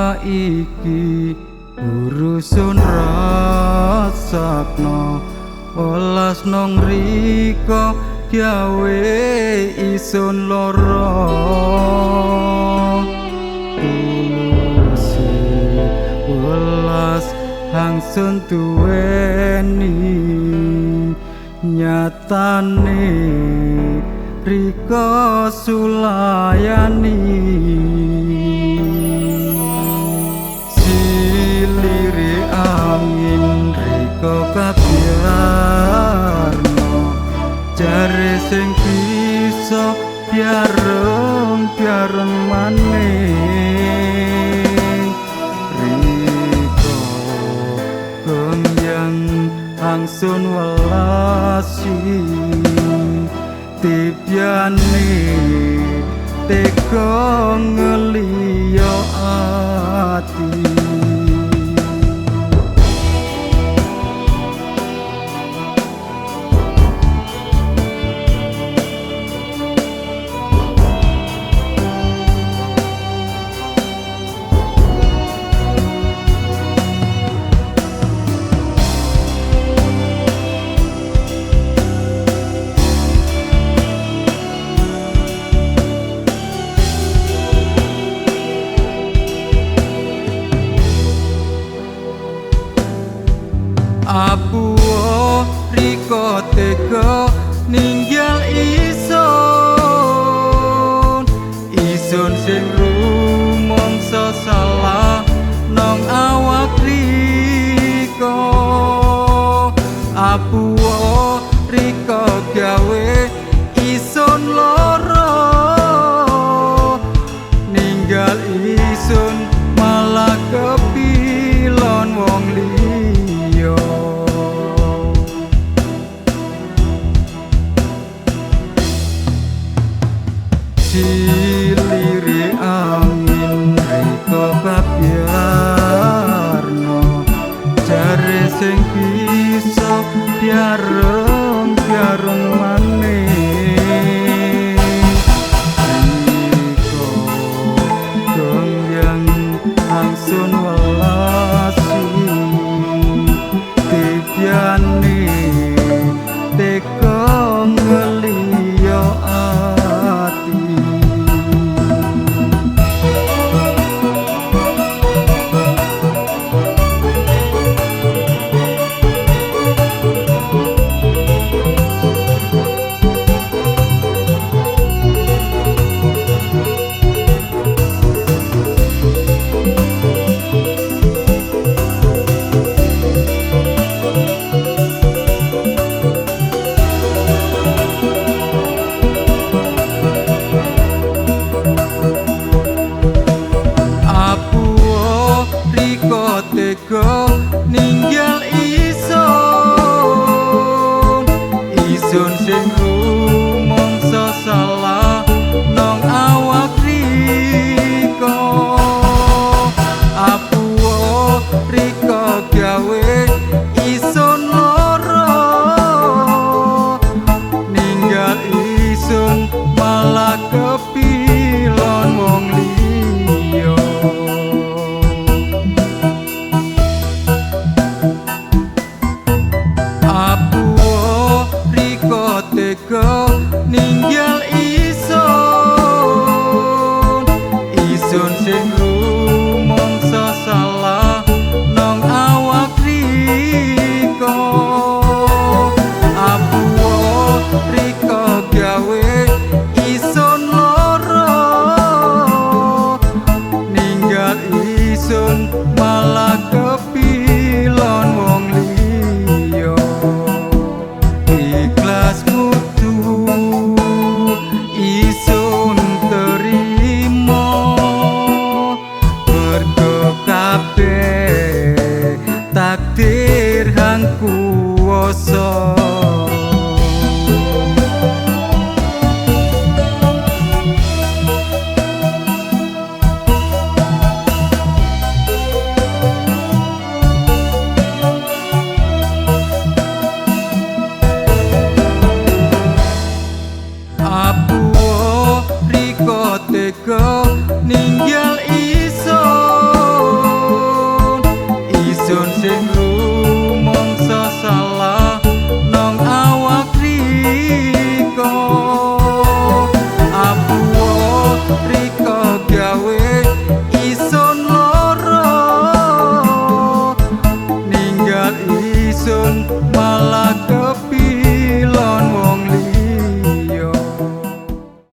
Saiki urusun rasakno welas nong riko gawe isun loro tuluse welas hangsun duweni nyatane riko sulayani. Silire angin riko kabyarno jare sing bisa biareng maning riko kembyang angsun welasi tibyane tega ngeliyo ati. Apuo riko tega ninggal isun isun sing rumangsa salah nang awak riko. Apuo riko gawe isun loro ninggal isun malah kepilon wong liya. Silire angin riko kabyarno jare sing bisa biareng maning riko kembyang angsun welasi tibyane tega ngeliyo ati. Tega ninggal isun isun sing rumangsa salah nang awak riko. Apuo riko gawe isun loro ninggal isun malah kepilon wong liya. Apuo riko tega dosa.